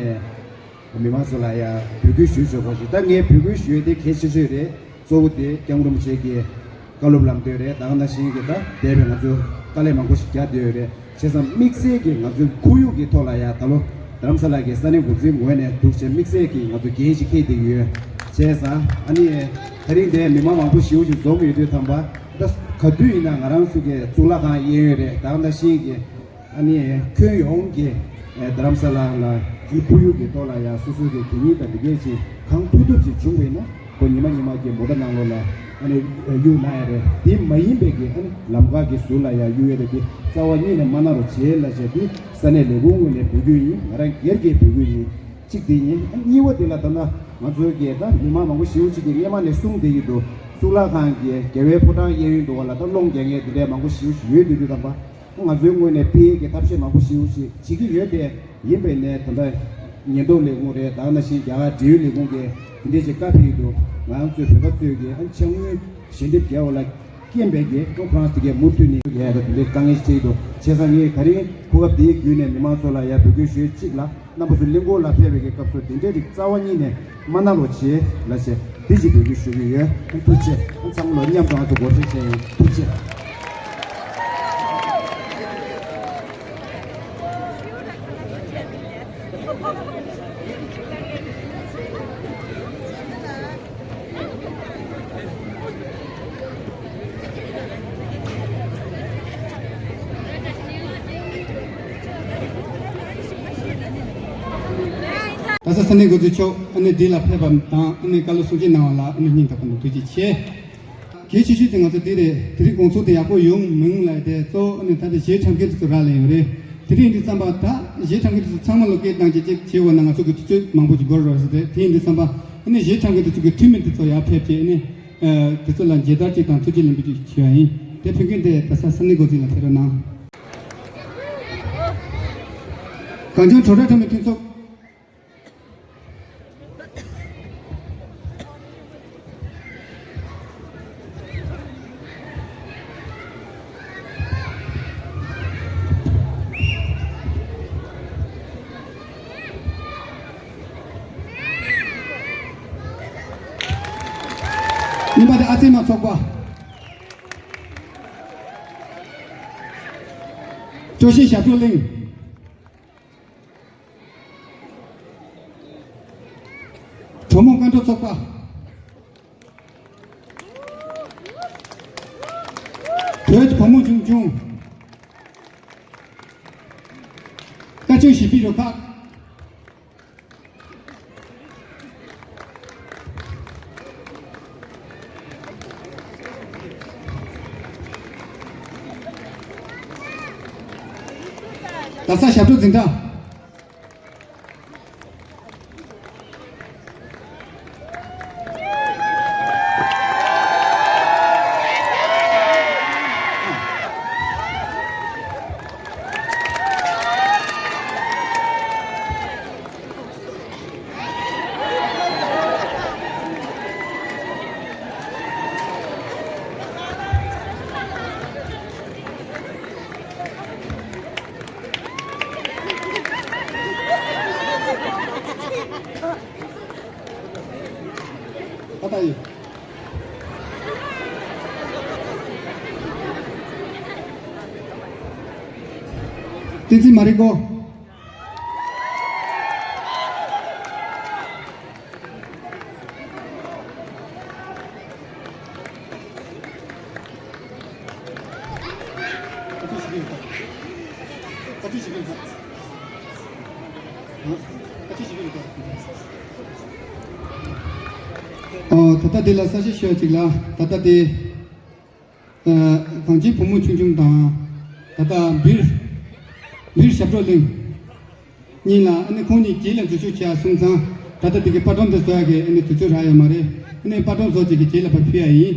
མི་མང་ཚོ་ལ་ཡང་འབོད་སྐུལ་ཞུ་ཆོག་པ་ཞིག་ད་ངས་འབོད་སྐུལ་ཞུ་ཡས་དེ་གལ་ཆེ་ཤོས་རེད། གཙོ་བོ་དེ་སྐྱབས་མགོན་རིན་པོ་ཆེ་གི་བཀའ་སློབ་ལམ་སྟོན་རེད། ད་ག་ནང་བཞིན་གྱི་ད་འདས་པའི་ང་ཚོས་དཀའ་ལས་མང་པོ་ཞིག་བརྒྱབ་བསྡད་ཡོད་རེད། བྱས་ཙང་དམིགས་བསལ་གྱི་ང་ཚོའི་ཁོར་ཡུག་གི་ཐོག་ལ་ཡ་ད་ལོ་རྡ་རམ་ས་ལ་གི་ས་གནས་འགོ་འཛིན་ངོས་ནས་འདུག་བྱས་དམིགས་བསལ་གྱི་ང་ཚོ་འགན་ཞིག་འཁྱེར་བསྡད་ཀྱི་ཡོད། བྱས་ཙང་ཨ་ནི་དེ་རིང་འདིར་མི་མང་མང་པོ་ཞེ་པོ་ཞིག་འཛོམས་ཡོད་དུས་དམ་པ་ད་ག་དུས་ཡིན་ན་ང་རང་ཚོ་གི་གཙུག་ལག་ཁང་གཡས་གཡོན་རེད། ད་ག་ནང་བཞིན་གྱི་ཨ་ནི་ཁྱོན་ཡོངས་ཀྱི་རྡ་རམ་ས་ལ་ལ་ཁོར་ཡུག་གི་ཐོག་ལ་ཡ་སོ་སོ་གི་དེ་ཉིད་དང་དེ་གས་ཅིག་གང་ཐུབ་ཐུབ་ཅིག་བྱུང་བས་ན། ཁོ་ཉི་མ་ཉི་མ་གི་མོ་ཊ་ནང་ལོགས་ལ་ཨ་ནི་གཡུག་གནང་ཡ་རེད། དེ་མ་ཡིན་པའི་གི་ཨ་ནི་ལམ་ཁ་གི་ཟུར་ལ་ཡ་གཡུག་ཡ་རེད། དེ་རྩ་བ་ཉིད་ནས་མ་གནང་རོགས་བྱེད་ལ་བྱས། དེ་ས་གནས་ལས་ཁུངས་ངོས་ནས་འབོད་སྐུལ་ཡིན། ང་རང་སྒེར་གྱི་འབོད་སྐུལ་ཡིན། གཅིག་དེ་ཡིན། ཨ་ནི་གཉིས་པ་དེ་ལ་ད་ལྟ་ང་ཚོའི་གི་ད་མི་མང་མང་པོ་ཞེ་པོ་ཅིག་གིས་སྔས་མ་ནས་གསུངས་བསྡད་ཀྱི་འདུག་གཙུག་ལག་ཁང་གི་རྒྱལ་བའི་ཕོ་བྲང་གཡས་གཡོན་དུ་བ་ལ་ད་སློང་རྒྱག་མཁན་དེ་འདྲའི་མང་པོ་ཞེ་པོ་ཞིག་ཡོད་དུས་དུས་དམ་པ། ང་ཚོའི་ངོས་ནས་སྤེལ་ཡས་ཀྱི་ཐབས་ཤེས་མང་པོ་ཞེ་པོ་ཞིག་བྱེད་ཀྱི་ཡོད་དེ། ཡིན་པས་ནས་ད་ལྟ་ཉེན་རྟོག་ལས་ཁུངས་རེད། ད་ག་ནང་བཞིན་རྒྱ་གར་འབྲེལ་ཡོད་ལས་ཁུངས་ཀྱིས་དེ་འདྲས་ཅིག་བཀའ་ཕེབས་འདུག་ང་ཚོའི་བོད་པ་ཚོས་ཀྱི་ཨ་ནི་ཕྱག་དངུལ་ཞལ་འདེབས་རྒྱག་པ་ལ་རྐྱེན་པས་ཀྱི་ཀོན་ཕ་རན་སི་དེ་གའི་མུ་མཐུད་ནས་རྒྱག་ཡ་དང་དེ་འདྲའི་དཀའ་ངལ་ཞིག་འཕྲད་འདུག་བྱས་ཙང་ངས་ད་རིང་གོ་སྐབས་འདིའི་བརྒྱུད་ནས་མི་མང་ཚོ་ལ་ཡ་འབོད་སྐུལ་ཞུ་ཡས་གཅིག་ལ། རྣམ་པ་ཚོ་གླིང་སྐོར་ལ་ཕེབས་པའི་གི་སྐབས་སུ་དེ་འདྲའི་རིགས་རྩ་བ་ཉིད་ནས་མ་གནང་རོགས་བྱེད་ལ་བྱས་དེ་ཅིག་འབོད་སྐུལ་ཞུ་གི་ཡོད། ཐུགས་རྗེ་ཆེ། ཚང་མ་ལ་མཉམ་དུ་ང་ཚོ་སྒོར་གཞས་བྱས་ཡིན། ཐུགས་རྗེ་ཆེ། ད་ས་ས་གནས་འགོ་འཛིན་མཆོག་ཨ་ནི་འདི་ལ་ཕེབས་པ་དང་ཨ་ནི་བཀའ་སློབ་གསུང་བཤད་གནང་བ་ལ་ཨ་ནི་སྙིང་ཐག་པ་ནས་ཐུགས་རྗེ་ཆེ། གལ་ཆེ་ཤོས་དེ་ང་ཚོ་འདི་རེད། དེ་རིང་དགོང་ཚོགས་དེ་ཡག་པོ་ཡོང་མིན་ལ་དེ་གཙོ་བོ་ཨ་ནི་ད་ལྟ་གཞས་འཁྲབ་མཁན་དེ་ཚོ་རག་ལས་ཡོད་རེད། དེ་རིང་འདི་བརྩམས་པ་ད་གཞས་འཁྲབ་མཁན་དེ་ཚོ་ཚང་མ་ལོ་སྐད་བཏང་བྱས་ཅིག་བྱེད་འོ་ན་ང་ཚོ་གི་དུས་ཚོད་མང་པོ་ཅིག་འགོར་རོགས་ཟེར་ཏེ། དེ་ཡིན་དུས་བརྩམས་པ་ཨ་ནི་གཞས་འཁྲབ་མཁན་དེ་ཚོ་གི་འཐུས་མི་དེ་ཚོ་ཡར་ཕེབས་བྱས་ཨ་ནི་དེ་ཚོ་ལ་མཇལ་དར་ཅིག་དང་ཐུགས་རྗེ་ལེགས་འབུལ་ཅིག་ཞུ་ཡ་ཡིན། དེ་ཕུལ་མཁན་དེ་ད་ས་ས་གནས་འགོ་འཛིན་ལ་ཕེབས་རོགས་གནང་། གངས་ལྗོངས་དྲོ་གྲོགས་ཁྲ་མོའི་མཐུན་ཚོགས། གཉིས་པ་དེ་ཨ་ཙེ་མ་ཚོགས་པ། ཀྲོ་ཤིན་ཞབས་བྲོ་གླིང་། གྲོ་མོ་མཁའ་འགྲོ་ཚོགས་པ། བོད་ཀྱི་བུ་མོ་ཆུང་ཆུང་། བཀའ་ཆོས་ཞིག་པའི་རུ་ཁག། རྡ་ས་ཞབས་བྲོ་འཛིན་གྲྭ། བསྟན་འཛིན་མ་རིག་གོ། ཨོ། ད་ལྟ་འདི་ལ་གསལ་བཤད་ཞུ་ཡ་ཅིག་ལ། ད་ལྟ་འདི། ཨ། གངས་ཅན་བུ་མོ་ཆུང་ཆུང་དང་། ད་ལྟ་བིར། བིར་ཞབས་བྲོ་གླིང་གཉིས་ལ། ཨ་ནི་ཁོང་གཉིས་རྗེས་ལ་འཛུལ་ཞུགས་བྱས་སོང་ཙང་། ད་ལྟ་འདི་གི་པར་སྒྲོམ་དེ་བཟོ་ཡ་གི་ཨ་ནི་དུས་ཚོད་རག་ཡོད་མ་རེད། ཨ་ནི་པར་སྒྲོམ་བཟོ་བྱེད་ཀྱི་རྗེས་ལ་ཕར་ཕུལ་ཡ་ཡིན།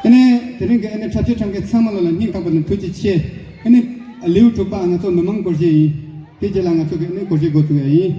ཨ་ནི་དེ་རིང་གི་ཨ་ནི་འཁྲབ་ཆེད་འཁྲབ་མཁན་ཚང་མ་ལ་ལ་སྙིང་ཐག་པ་ནས་ཐུགས་རྗེ་ཆེ། ཨ་ནི་ལེའུ་དྲུག་པ་ང་ཚོ་མི་མང་སྒོར་གཞས་ཡིན། དེ་རྗེས་ལ་ང་ཚོ་གི་ཨ་ནི་སྒོར་གཞས་འགོ་བཙུགས་ཡ་ཡིན།